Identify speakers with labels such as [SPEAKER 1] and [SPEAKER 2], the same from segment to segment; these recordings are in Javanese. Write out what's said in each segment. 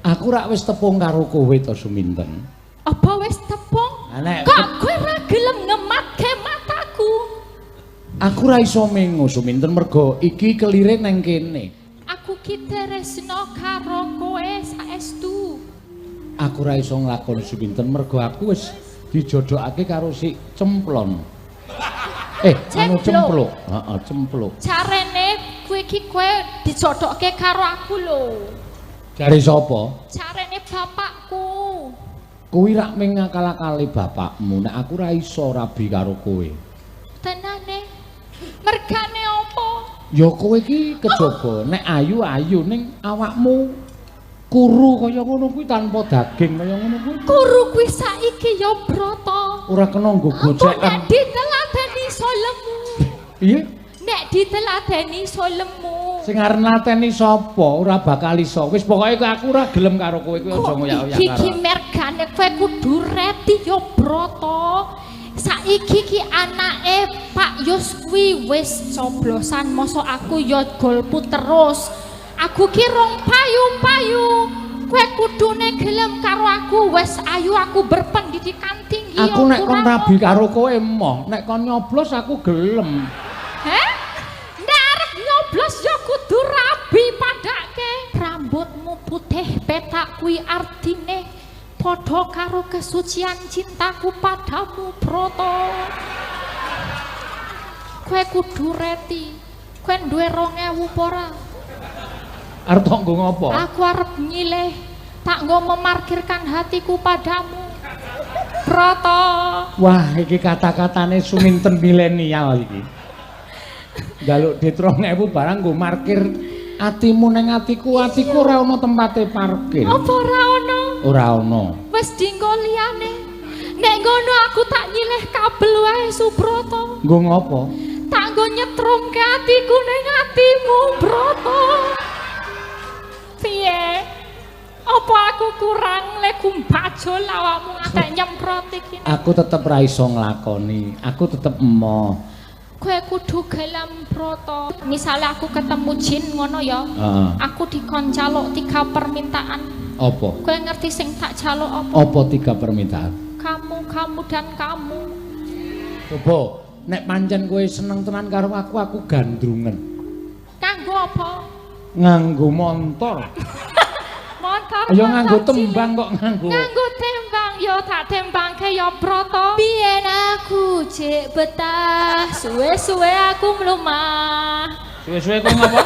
[SPEAKER 1] Aku rak wis tepung karo kowe to, Suminten.
[SPEAKER 2] Apa wis tepung?
[SPEAKER 1] Nek
[SPEAKER 2] kok kowe ora gelem ngematke mataku?
[SPEAKER 1] Aku ora iso mengo, Suminten, mergo iki kelire neng kene.
[SPEAKER 2] Aku ki tresno karo kowe saestu.
[SPEAKER 1] Aku ora iso nglakoni, Suminten, mergo aku wis dijodhokake karo si Cemplon. Anu
[SPEAKER 2] Cempluk.
[SPEAKER 1] Cempluk. Heeh, cempluk.
[SPEAKER 2] Carene kowe ki kowe dijodhokke karo aku lho.
[SPEAKER 1] Jare sapa?
[SPEAKER 2] Carene bapakku.
[SPEAKER 1] Kuwi rak ming ngakal-akali bapakmu, nek aku ora iso rabi karo kowe.
[SPEAKER 2] Tenane. Mergane apa?
[SPEAKER 1] Ya kowe iki kejaba nek ayu-ayu ning awakmu kuru kaya ngono kuwi tanpa daging kaya ngono kuwi.
[SPEAKER 2] Kuru kuwi saiki ya Brata.
[SPEAKER 1] Ora kena nggo
[SPEAKER 2] Apa nek
[SPEAKER 1] gocekan.
[SPEAKER 2] diteladeni iso lemu?
[SPEAKER 1] Piye?
[SPEAKER 2] Nek diteladeni iso lemu.
[SPEAKER 1] Sing arep nglateni sapa? Ora bakal iso. Wis pokoke aku ora gelem karo kowe kuwi, aja
[SPEAKER 2] Kok
[SPEAKER 1] ngoyak-oyak
[SPEAKER 2] iki ki
[SPEAKER 1] karo.
[SPEAKER 2] Mergane kowe kudu reti ya, Brata. Saiki ki anake Pak Yus kuwi wis coblosan, mosok aku ya golput terus. Aku ki rong payu-payu. Kowe kudune gelem karo aku, wis ayu, aku berpendidikan tinggi.
[SPEAKER 1] Aku
[SPEAKER 2] ya
[SPEAKER 1] nek kon
[SPEAKER 2] kurang
[SPEAKER 1] rabi karo kowe emoh, nek kon nyoblos aku gelem.
[SPEAKER 2] Heh? Nek arep nyoblos ya kudu rabi padake. Rambutmu putih petak kuwi artine padha karo kesucian cintaku padamu, Brata. Kowe kudu reti. Kowe duwe 2000 apa ora?
[SPEAKER 1] Arep tok nggo ngopo?
[SPEAKER 2] Aku arep nyilih, tak nggo memarkirkan hatiku padamu. Brata.
[SPEAKER 1] Wah, iki kata-katane Suminten milenial iki. Njaluk dit 2000 barang nggo markir atimu ning atiku, atiku ora ana tempate parkir.
[SPEAKER 2] Apa ora ana?
[SPEAKER 1] Ora ana.
[SPEAKER 2] Wis dinggo liyane. Nek ngono aku tak nyilih kabel wae, Subrata.
[SPEAKER 1] Nggo ngopo?
[SPEAKER 2] Tak nggo nyetrumke atiku ning atimu, Brata. Piye? Apa aku kurang le gumbajul awakmu ngantek nyemprot iki?
[SPEAKER 1] Aku tetep ra iso nglakoni. Aku tetep emoh.
[SPEAKER 2] Kowe kudu gelem, Brata. Misale aku ketemu jin ngono ya.
[SPEAKER 1] Heeh.
[SPEAKER 2] Aku dikon jaluk tiga permintaan.
[SPEAKER 1] Apa?
[SPEAKER 2] Kowe ngerti sing tak jaluk apa?
[SPEAKER 1] Apa tiga permintaan?
[SPEAKER 2] Kamu, kamu dan kamu.
[SPEAKER 1] Coba, nek pancen kowe seneng tenan karo aku, aku gandrungen.
[SPEAKER 2] Kanggo apa?
[SPEAKER 1] Nganggo montor.
[SPEAKER 2] Montor.
[SPEAKER 1] Ya nganggo
[SPEAKER 2] motor cilik.
[SPEAKER 1] Tembang kok nganggo.
[SPEAKER 2] Nganggo tembang ya tak tembangke ya, Brata. Biyen aku jek betah, suwe-suwe aku mlumah.
[SPEAKER 1] Suwe-suwe kowe ngapa?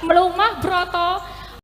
[SPEAKER 2] Mlumah, Brata.